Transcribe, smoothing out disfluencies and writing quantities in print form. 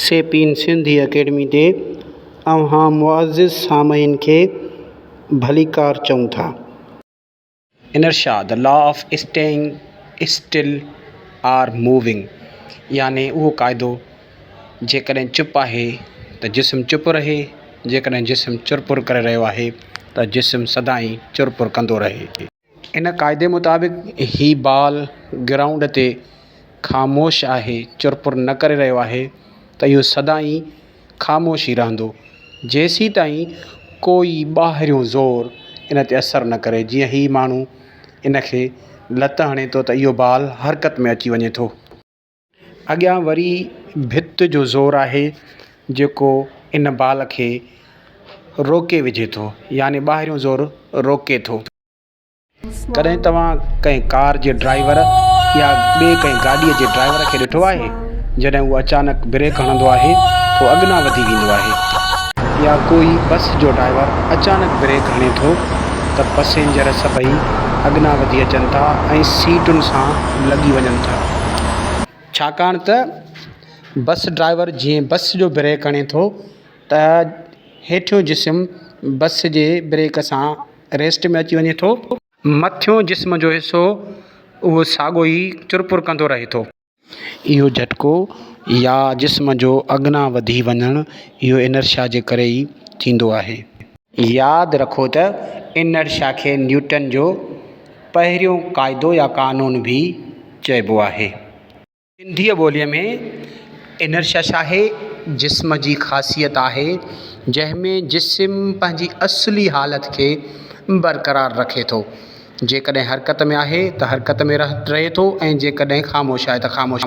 سيپين Sindhi academy تي اوهان معزز سامعين کي ڀليڪار چئون ٿا. Inertia, The Law of Staying Still or Moving، يعني اهو قاعدو جيڪڏهن چپ آهي ته جسم چپ رهي، جيڪڏهن جسم چرپر ڪري رهيو آهي ته جسم سدائين چرپر ڪندو رهي. ان قاعدي مطابق هي بال گرائونڊ تي خاموش آهي، چرپر نه ڪري رهيو آهي ته اهو سدائين خاموش ئي رهندو جيسيتائين ڪوئي ٻاهريون زور ان تي اثر نه ڪري جيئن هي ماڻهو ان کي لت هڻي ٿو ته اهو بال حرڪت ۾ اچي وڃي ٿو. اڳيان وري ڀت جو زور آهي جيڪو ان بال کي روڪي وجهي ٿو يعني ٻاهريون زور روڪي ٿو. ڪڏهن توهان ڪنهن ڪار جي ڊرائيور يا ٻي ڪنهن گاڏيء جي ڊرائيور کي ڏٺو آهي جڏهن هو اچانڪ بريڪ هڻندو آهي ته اڳنا وڌي ويندو آهي. يا ڪوئي بس جو ڊرائيور اچانڪ بريڪ هڻي ٿو ته پسينجر سڀئي اڳنا وڌي اچن ٿا ۽ سيٽن سان لڳي وڃن ٿا. ڇاڪاڻ ته بس ڊرائيور جيئن بس جو بريڪ هڻي ٿو ته هيٺيون جسم بس جي بريڪ سان ريسٽ ۾ اچي وڃي ٿو. مٿيون جسم جو حصو اهو ساڳيو ئي چرپر ڪندو رهي ٿو. اهو جهٽڪو يا جسم جو اڳنا وڌي وڃڻ اهو انرشيا جي ڪري ئي ٿيندو آهي. ياد رکو ته انرشيا کي نيوٽن جو پهريون قاعدو يا قانون به چئبو آهي. سنڌيء ٻوليء ۾ انرشيا ڇا آهي؟ جسم جي خاصيت آهي، جنهن ۾ جسم پنهنجي اصلي حالت کي برقرار رکي ٿو. جيڪڏهن حرڪت ۾ آهي ته حرڪت ۾ رهي ٿو ۽ جيڪڏهن خاموش آهي ته خاموش.